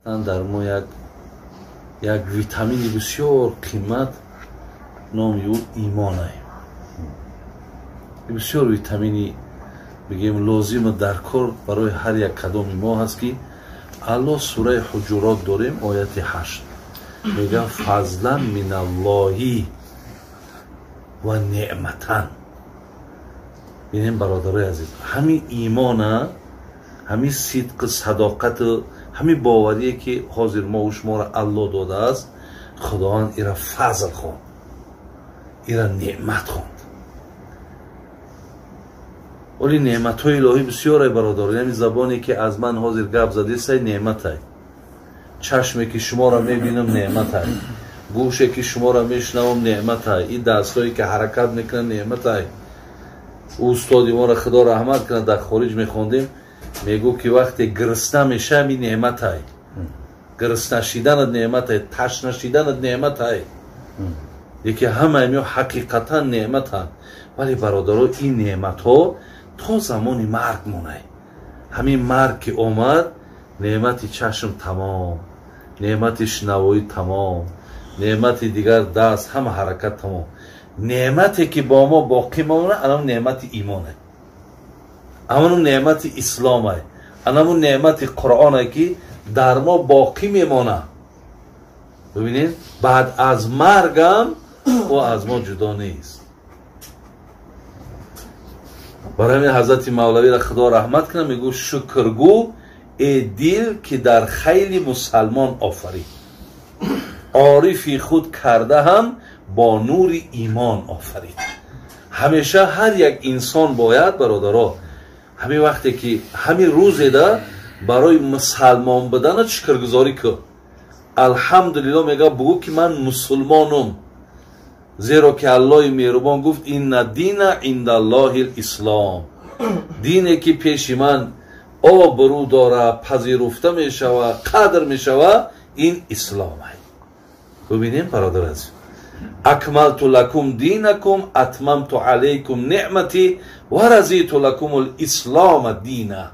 Дар мо як витамини бисёр қимат, номи ӯ имонай. Бисёр витамини бигем лозиму дар кор барои ҳар як кадоми мо ҳаст, ки Аллоҳ сураи Ҳуҷурот дорем, ояти 8 мега: фазлан миналлоҳи ва неъматан. Бинем, бародарои азиз, ҳамин имона, ҳамин сидқу садоқату ҳамин боварие, ки ҳозир мо шуморо Аллоҳ додааст, Худованд ира фазл хонд, ира неъмат хонд. Оли неъматҳои илоҳӣ бисёре, бародар. Яъне забоне, ки аз ман ҳозир гап задесай, неъматай, чашме, ки шуморо мебинам, неъматай, гӯше, ки шуморо мешунавам, неъматай, ин дастҳое, ки ҳаракат мекунанд, неъматай. Устоди моро Худо раҳмат кунад, дар хориҷ мехондем, мегӯ, ки вақте гирисна мешавам, ин неъматай, гирисна шиданат неъматай, ташна шиданат неъматай. Яке ҳамаи миё ҳақиқатан неъматанд. Вале, бародаро, ин неъматҳо то замони марг монай. Ҳамин марг ки омад, неъмати чашм тамом, неъмати шунавоӣ тамом, неъмати дигар даст, ҳама ҳаракат тамом. Неъмате, ки бо мо боқӣ мемонад, анам неъмати имонай, амону неъмати исломай, анамун неъмати Қуръонай, ки дар мо боқӣ мемонад. Бибинед, баъд аз маргам ӯ аз мо ҷудо нест. Барои ҳамин ҳазрати Мавлавиро Худо раҳмат кунад, мегӯ: шукргӯ, э дил, ки дар хайли мусалмон офарид, орифи худ карда ҳам бо нури имон офарид. Ҳамеша ҳар як инсон бояд, бародаро, ҳамин вақте ки ҳамин рӯзеда барои мусалмон будана шукргузорӣ кун. Алҳамдулилло мега, бугӯ, ки ман мусулмонум, зеро ки Аллоҳи меҳрубон гуфт: инна дина индаллоҳи лислом. Дине, ки пеши ман обрӯ дора, пазируфта мешава, қадр мешава, ин исломай. Бубинем, бародар азиз: акмалту лакум динакум, атмамту алайкум неъмати ва разиту лакум лислома дина.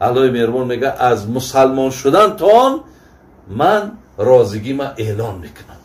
Аллоҳи меҳрубон мега: аз мусалмон шудан то он ман розигима эълон мекунам.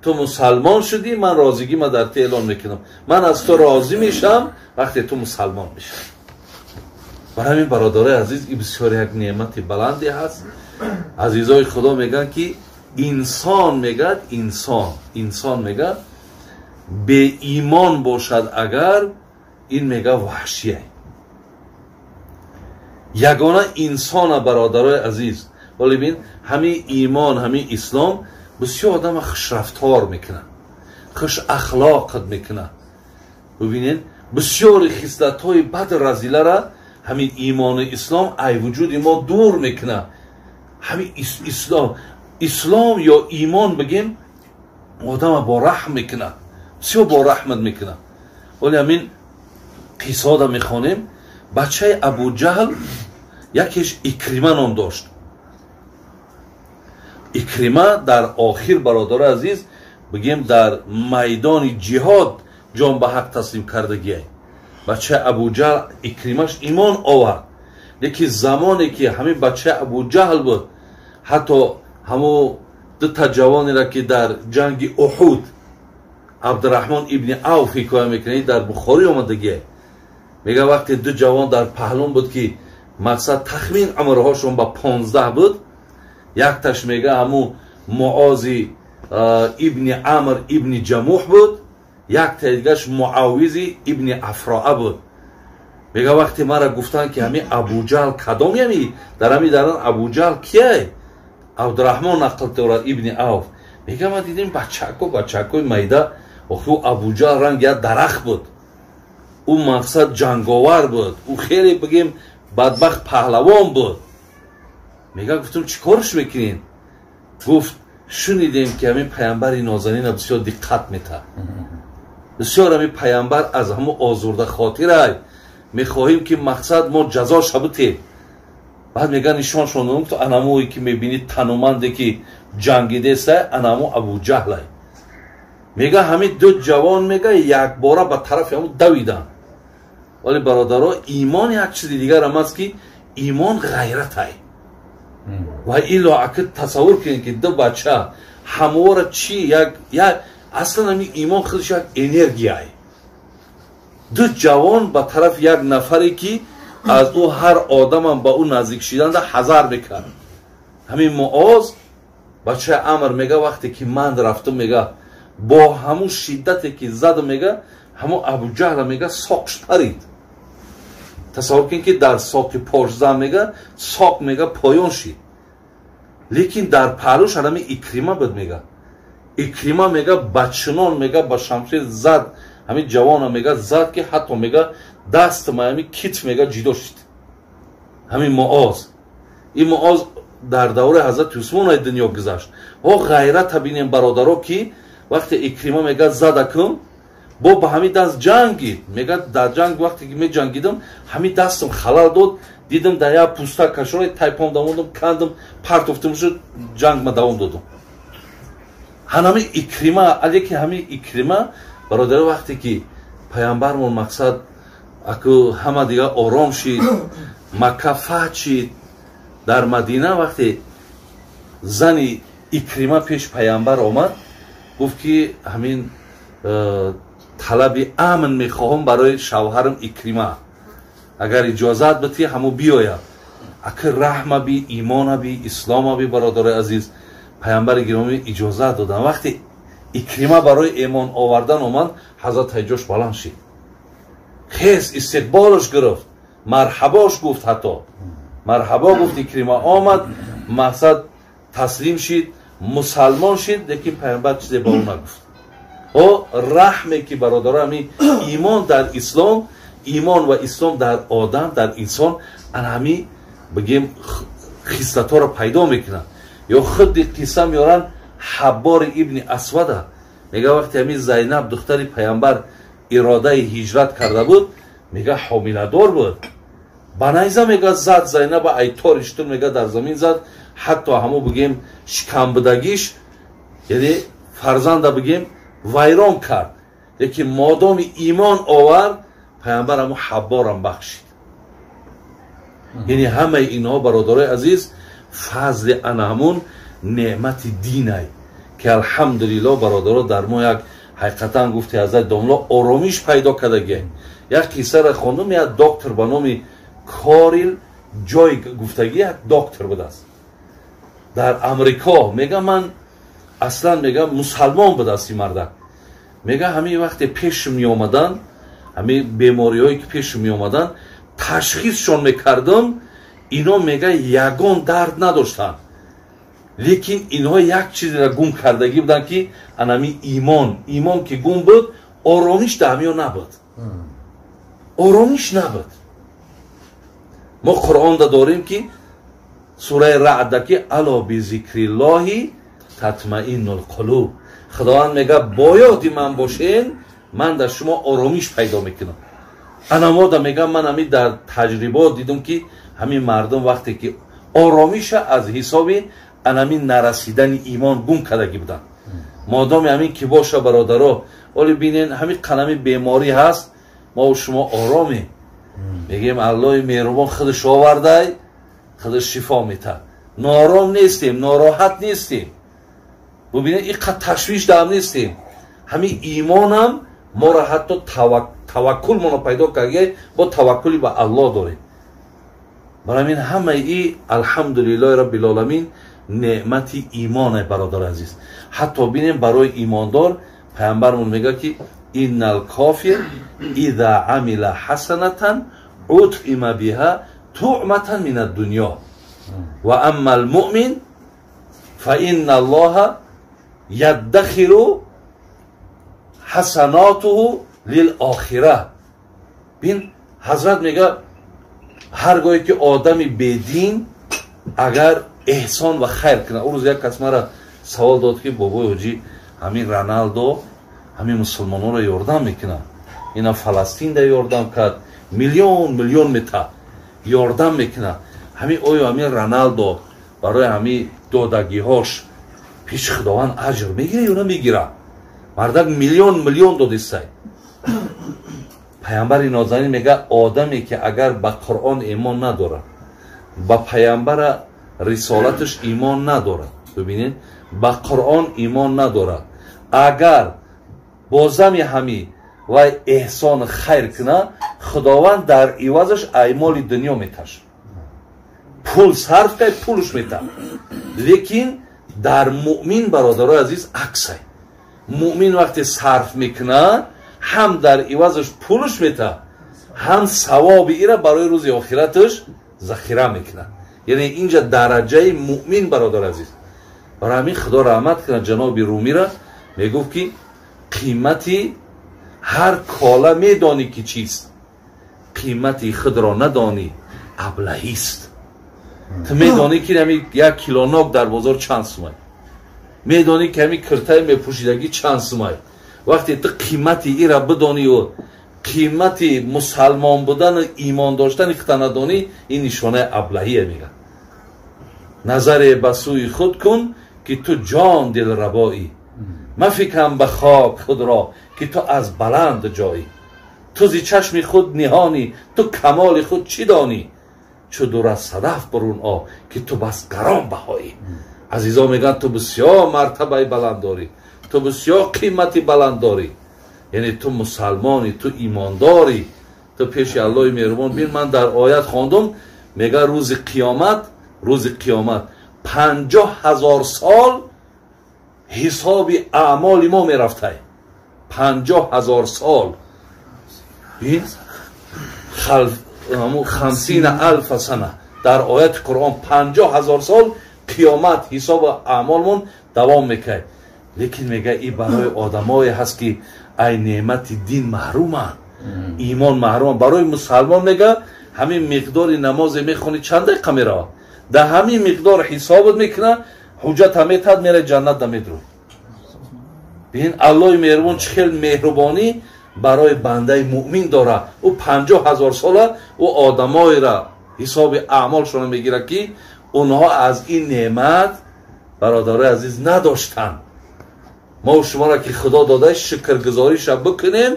Ту мусалмон шудӣ, ман розигима дар ту эълон мекунам. Ман аз ту розӣ мешавам, вақте ту мусалмон мешавӣ. Барои ҳамин, бародарои азиз, ин бисёр як неъмати баланде ҳаст. Азизои Худо, мегӯянд, ки инсон, мегӯяд, инсон, мегӯяд, беимон бошад агар, ин, мега, ваҳшие. Ягона инсона, бародарои азиз, вале бин, ҳамин имон, ҳамин ислом бисёр одама хушрафтор мекунад, хушахлоқат мекунад. Бубинед, бисёри хислатҳои баду разилара ҳамин имону ислом ай вуҷуди мо дур мекунад. Ҳамин ислом ё имон бигем, одама бо раҳм мекунад, бисёр бо раҳмат мекунад. Вале ҳамин қиссода мехонем, бачаи Абуҷаҳл якеш Икрима ном дошт. Икрима дар охир, бародари азиз, бигем, дар майдони ҷиҳод ҷон ба ҳақ таслим кардагиай. Бачаи Абуҷаҳл Икримаш имон овард, лекин замоне ки ҳамин бачаи Абуҷаҳл буд, ҳатто ҳамо дута ҷавонеро, ки дар ҷанги Уҳуд Абдураҳмон ибни Авф ҳикоя мекунад, дар Бухорӣ омадагиай, мега, вақте ду ҷавон дар паҳлун буд, ки мақсад тахмин умрҳошон ба 15 буд, якташ, мега, ҳамун Муози ибни Амр ибни Ҷамуҳ буд, яктаи дигаш Муаввизи ибни Афроа буд. Мега, вақте мара гуфтанд, ки ҳамин Абуҷаҳл кадом, ями дар ҳамин даран Абуҷаҳл кияй, Абдураҳмон нақл дорад, ибни Авф, мега, ма дидем бачако, бачакои майда. Охи, ӯ Абуҷаҳл ранг як дарахт буд, ӯ мақсад ҷанговар буд, ӯ хеле, бигем, бадбахт паҳлавон буд. Мега, гуфтам: чӣ корш мекунед? Гуфт: шунидем, ки ҳамин паямбари нозанина бисёр диққат метаҳад, бисёр ҳамин паямбар аз ҳамун озурда хотирай, мехоҳем, ки мақсад мо ҷазоша бутем. Баъд, мега, нишоншон додам, то анамое, ки мебинӣ, тануманде, ки ҷангидесай, анамо Абуҷаҳлай. Мега, ҳамин ду ҷавон, мега, якбора ба тарафи ҳамун давиданд. Вале, бародаро, имон як чизи дигарам аст, ки имон ғайратай. Ва илло ака тасаввур кунед, ки ду бача ҳамвора чи як аслан ҳамин имон худаш як энергияй. Ду ҷавон ба тарафи як нафаре, ки аз ӯ ҳар одамам ба ӯ наздик шиданда ҳазар мекард. Ҳамин Муоз бачаи Амр мега, вақте ки ман рафтам, мега, бо ҳамун шиддате ки задам, мега, ҳамун Абуҷаҳла, мега, соқш парид. Тасаввур кунед, ки дар соқи пош зан, мега, соқ, мега, поён шид. Лекин дар паҳлӯш ҳамин Икрима буд, мега. Икрима, мега, ба чунон, мега, ба шамшер зад, ҳамин ҷавона, мега, зад, ки ҳатто, мега, даст ма ҳамин китф, мега, ҷидо шид. Ҳамин Муоз. Ин Муоз дар давраи ҳазрати Усмон ай дунё гузашт. О ғайрата бинем, бародаро, ки вақте Икрима, мега, задакум, бо ба ҳамин даст ҷангид. Мега, дар ҷанг вақте ки меҷангидам, ҳамин дастам халал дод, дидам дар як пуста кашора тайпом давондам, кандам, партофтам шуд, ҷанг ма давом додам. Ҳанами Икрима, алеки ҳамин Икрима, бародаро, вақте ки паямбармон мақсад аку ҳама дига ором шид, Макка фатҳ шид, дар Мадина вақте зани Икрима пеш паямбар омад, гуфт, ки ҳамин талаби амн мехоҳам барои шавҳарам Икрима, агар иҷозат битӣ, ҳамо биёяд. Ака раҳма би, имона би, ислома би, бародарои азиз, паямбари гиромӣ иҷозат доданд. Вақте Икрима барои эмон овардан омад, ҳазрат ҳайҷош баланд шид, хез истиқболаш гирифт, марҳабош гуфт, ҳатто марҳабо гуфт. Икрима омад, мақсад таслим шид, мусалмон шид, лекин паямбар чизе ба ӯ нагуфт. О раҳме ки, бародаро, ҳамин имон дар ислом, имон ва ислом дар одам, дар инсон ана ҳамин бигем хислатҳоро пайдо мекунад. Ё худи қисса меоранд Ҳаббори ибни Асвада, мега, вақте ҳамин Зайнаб духтари паямбар иродаи ҳиҷрат карда буд, мега, ҳомиладор буд, ба найза, мега, зад Зайнаба, айтори штур, мега, дар замин зад, ҳатто ҳамо бигем шикамбудагиш, яъне фарзанда бигем вайрон кард. Лекин модоми имон овард, паямбар ҳамо Ҳабборам бахшид. Яъне ҳамаи инҳо, бародарои азиз, фазли ана ҳамун неъмати динай, ки алҳамдулилло, бародаро, дар мо як ҳақиқатан гуфти ҳазрат домло оромиш пайдо кардагием. Як қиссаро хондум, як доктор ба номи Корил Ҷой гуфтагӣ, як доктор будааст дар Амрико. Мега, ман аслан, мега, мусалмон будааст ин мардак. Мега, ҳамин вақте пеш меомаданд, ҳамин бемориҳое ки пеш меомаданд, ташхисшон мекардам, ино, мега, ягон дард надоштанд, лекин инҳо як чизеро гум кардагӣ буданд, ки анами имон. Имон ки гум буд, оромиш дар ҳамиё набуд, оромиш набуд. Мо Қуръонда дорем, ки сураи Раъда, ки ало бизикриллоҳи татмаиннул қулуб. Худованд мега, бо ёди ман бошен, ман дар шумо оромиш пайдо мекунам. Анамода, мега, ман ҳамин дар таҷрибо дидум, ки ҳамин мардум вақте ки оромиша аз ҳисоби анамин нарасидани имон гум кардагӣ буданд. Модоми ҳамин ки боша, бародаро, оли бинен, ҳамин қалами беморӣ ҳаст, мо шумо оромем, мегӯем, Аллоҳи меҳрубон худаш овардай, худаш шифо метад. Ноором нестем, нороҳат нестем, бубинед, иқад ташвиш даам нестем. Ҳамин имонам моро ҳатто таваккул моно пайдо карда, бо таваккули ба Аллоҳ дорем. Барои ҳамин ҳамаи и алҳамдулиллоҳи раббил оламин неъмати имоне, бародари азиз. Ҳатто бинем, барои имондор паямбармон мегӯяд, ки иннал кофир иза амила ҳасанатан утъима биҳа туъматан мин аддунё ва амма алмуъмин фа инна аллоҳа яддахиру ҳасанотуҳу лилохира. Бин, ҳазрат мега, ҳар гоҳе ки одами бедин агар эҳсон ва хайр кунад. Ӯ рӯз як кас мара савол дод, ки бобои ҳоҷӣ, ҳамин Роналдо ҳамин мусулмононро ёрдам мекунад, ина Фаластинда ёрдам кард, миллион миллион мета ёрдам мекунад, ҳамин оё ҳамин Роналдо барои ҳамин додагиҳош пеши Худованд аҷр мегира ё намегира? Мардак миллион миллион додистай. Паямбари нозанин мега, одаме ки агар ба Қуръон имон надорад, ба паямбара рисолаташ имон надорад, бибинед, ба Қуръон имон надорад, агар бо зами ҳами вай эҳсон хайр кунад, Худованд дар ивазаш аймоли дунё меташад. Пул сарф кай, пулш метад. Лекин дар муъмин, бародарои азиз, аксай. Муъмин вақте сарф мекунад, ҳам дар ивазаш пулш метад, ҳам савоби ира барои рӯзи охираташ захира мекунад. Яъне инҷа дараҷаи муъмин, бародари азиз. Барои ҳамин Худо раҳмат кунад ҷаноби Румира, мегуфт ки қимати ҳар кола медонӣ ки чист, қимати худро надонӣ аблаҳист. Ту медонӣ ки ҳами як кило нок дар бозор чанд сумай, медонӣ ки ҳами киртаи мепӯшидагӣ чанд сумай. Вақте ту қимати ира бидонию қимати мусалмон будану имон доштани худта надонӣ, ин нишонаи аблаҳие мегӯяд. Назаре ба сӯи худ кун ки ту ҷон дилрабоӣ, мафикам ба хок худро ки ту аз баланд ҷоӣ. Ту зи чашми худ ниҳонӣ, ту камоли худ чӣ донӣ? Чу дур аз садаф бурун о ки ту бас гарон баҳоӣ. Азизо мегӯянд ту бисёр мартабаи баланд дорӣ, ту бисёр қимати баланд дорӣ, яъне ту мусалмонӣ, ту имондорӣ, ту пеши Аллоҳи меҳрубон. Бин, ман дар оят хондум, мега рӯзи қиёмат, рӯзи қиёмат 50 000 сол ҳисоби аъмоли мо мерафтай. 50 000 сол. Бин, 50,000 сана дар ояти Қуръон 50 000 сол қиёмат ҳисоби аъмолмон давом мекард. Лекин мега и барои одамое ҳаст ки ай неъмати дин маҳруманд, имон маҳруманд. Барои мусалмон мега ҳамин миқдори намозе мехонӣ чанд дақиқа меравад, дар ҳамин миқдор ҳисобат мекунад, ҳуҷҷата метаҳад, мераи ҷаннат да медурӯ. Бин, Аллоҳи меҳрубон чӣ хел меҳрубонӣ барои бандаи муъмин дорад. Ӯ 50 000 сола ӯ одамоеро ҳисоби аъмолшонро мегирад ки онҳо аз ин неъмат, бародарои азиз, надоштанд. Мо шуморо ки Худо дода, шукргузориша бикунем,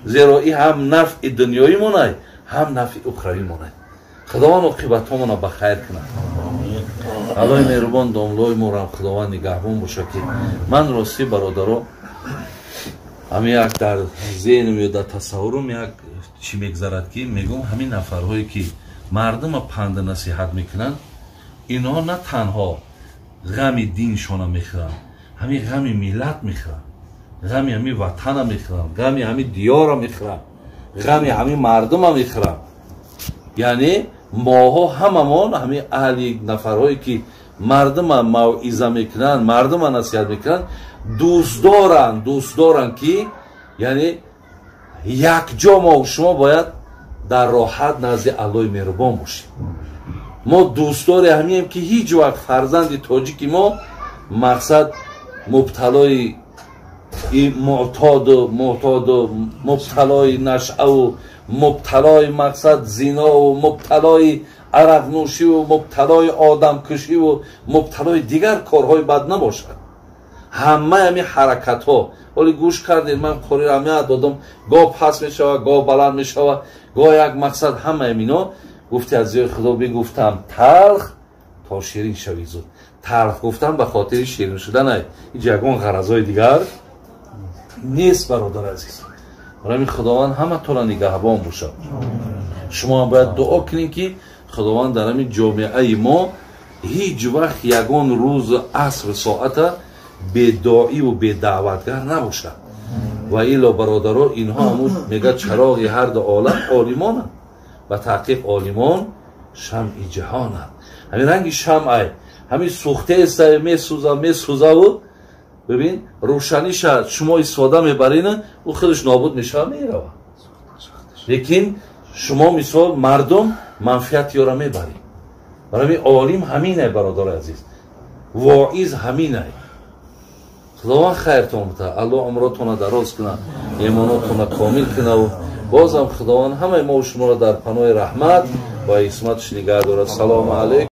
зеро ин ҳам нафъи дунёимонай, ҳам нафъи ухравимонай. Худованд оқибатҳомонро ба хайр кунад. Аллоҳи меҳрубон домлои моро Худованд нигаҳбон бошад ки ман ростӣ, бародаро, ҳамин як дар зеҳнам ё дар тасаввурам як чӣ мегзарад ки мегӯм ҳамин нафарҳое ки мардума панду насиҳат мекунанд, инҳо на танҳо ғами диншона мехӯранд, ҳамин ғами миллат мехӯранд, ғами ҳамин ватана мехӯранд, ғами ҳамин диёра мехӯранд, ғами ҳамин мардума мехӯранд. Яъне моҳо ҳамамон ҳамин аҳли нафарҳое ки мардума мавъиза мекунанд, мардума насиҳат мекунанд, дӯст доранд ки яъне якҷо мо шумо бояд дар роҳат назди Аллоҳи меҳрубон бошем. Мо дӯстдори ҳамием ки ҳеҷ вақт фарзанди тоҷики мо мақсад мубталои муътоду мубталои нашъаву мубталои мақсад зинову мубталои арақнӯшиву мубталои одамкушиву мубталои дигар корҳои бад набошад. Ҳамаи ҳамин ҳаракатҳо ҳоли гӯш кардед, ман қори аҳамият додам, гоҳ паст мешавад, гоҳ баланд мешавад, гоҳ як мақсад, ҳамаи мино гуфти аз ҷои Худо бигуфтам талх то ширин шавӣ зуд. Талх гуфтам ба хотири ширин шуданай, ҳеҷ ягон ғаразҳои дигар нест, бародар азиз. Барои ҳамин Худованд ҳаматонро нигаҳбон бошад. Шумо ҳам бояд дуо кунед ки Худованд дар ҳамин ҷомеаи мо ҳеҷ вақт ягон рӯзу аср соата бедоиву бедаъватгар набошад. Ва илло, бародаро, инҳо ҳамун мега чароғи ҳар ду олам олимонанд, ба таҳқиқ олимон шамъи ҷаҳонанд. Ҳамин ранги шамъай ҳамин сӯхтееста, месӯза, месӯзаву бибин, рӯшаниша шумо истифода мебарин, ӯ худаш нобуд мешава, мерава. Лекин шумо мисол мардум манфиати ёра мебаред. Барои ҳамин олим ҳаминай, бародари азиз, воиз ҳаминай. Худованд хайртон битад, Аллоҳ умротонро дароз кунад, имонотонро комил кунаву бозам Худованд ҳамаи мо шуморо дар паноҳи раҳмат ва исматаш нигаҳ дорад. Салому алайкум.